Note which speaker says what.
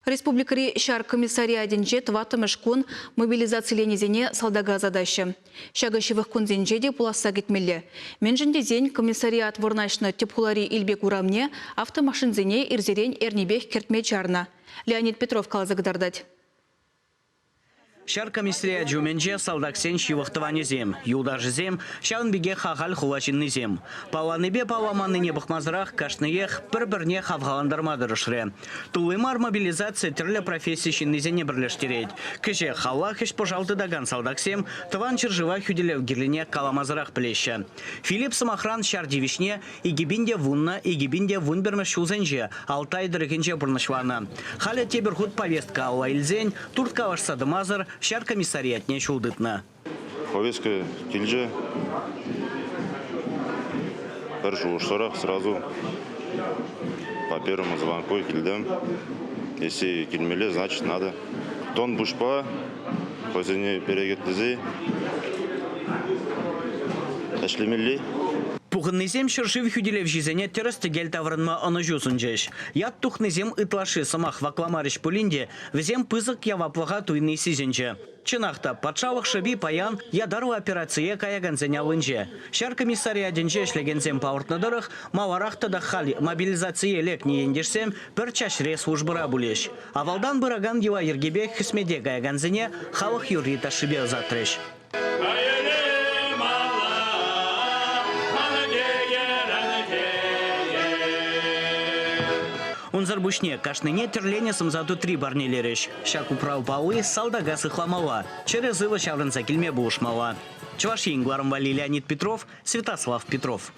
Speaker 1: Республикӑри ҫар комиссариатӗнче тӑваттӑмӗш кун мобилизациленисене салтака ӑсатаҫҫӗ. Ҫакӑ ҫывӑх кунсенче те пуласса кӗтмелле. Мӗншӗн тесен комиссариат вырнаҫнӑ тӗп хулари Илпек урамне автомашинсене ирсерен эрнипех кӗртме чарнӑ. Леонид Петров каласа кӑтартать.
Speaker 2: Ҫар комиссариачӗ умӗнче салтаксен ҫывӑх тӑванӗсем, юлташӗсем, ҫавӑн пекех ахаль хула ҫыннисем. Палланипе палламаннине пӑхмасӑрах кашниех пӗр-пӗрне хавхалантарма тӑрӑшрӗ. Тулли мар мобилизаци тӗрлӗ професси ҫыннисене пӗрлештерет. Кӗҫех алла хӗҫ-пӑшал тытакан салтаксем Тӑван ҫӗршыва хӳтӗлев кирлине каламасӑрах пӗлеҫҫӗ. Филипп, сӑмахран, ҫар тивӗҫне 2010, 2011 ҫулсенче Алтай тӑрӑхӗнче пурнӑҫланӑ. Халӗ тепӗр хут повестка алла илсен турткалашса тӑмасӑр ҫар комиссариатне ҫул тытнӑ.
Speaker 3: Повестка килчӗ. Пӗр шухӑшсӑрах сразу по первому звонку килтӗм. Если килмелле, значит надо. Тон пуҫпа хӑйсене перекетлесе ӗҫлемелле.
Speaker 2: Пухӑннисем ҫӗршыв хӳтӗлевҫисене тӗрӗс-тӗкел таврӑнма ӑнӑҫу сунчӗҫ. Ят тухнисем ытлашши сӑмах вакламарӗҫ пулин те вӗсем пысӑк яваплӑха туйни сисӗнчӗ. Чӑнах та, патшалӑх шӑпи паян ятарлӑ операцие каякансен аллинче. Ҫар комиссариатӗнче ӗҫлекенсем палӑртнӑ тӑрӑх, маларах тата халь мобилизацие лекнӗ ентешсем пӗр чаҫре службӑра пулӗҫ. Авалтан пыракан йӑла-йӗркепе хӗсмете каякансене халӑх юрри-ташшипе ӑсатрӗҫ. Унсӑр пуҫне кашнине тӗрленӗ сӑмса тутри парнелерӗҫ. Ҫак управ палли салтака сыхламалла, чӗрӗ-сывӑ ҫаврӑнса килме пулӑшмалла. Чӑваш Ен кӑларӑм валли Леонид Петров, Святослав Петров.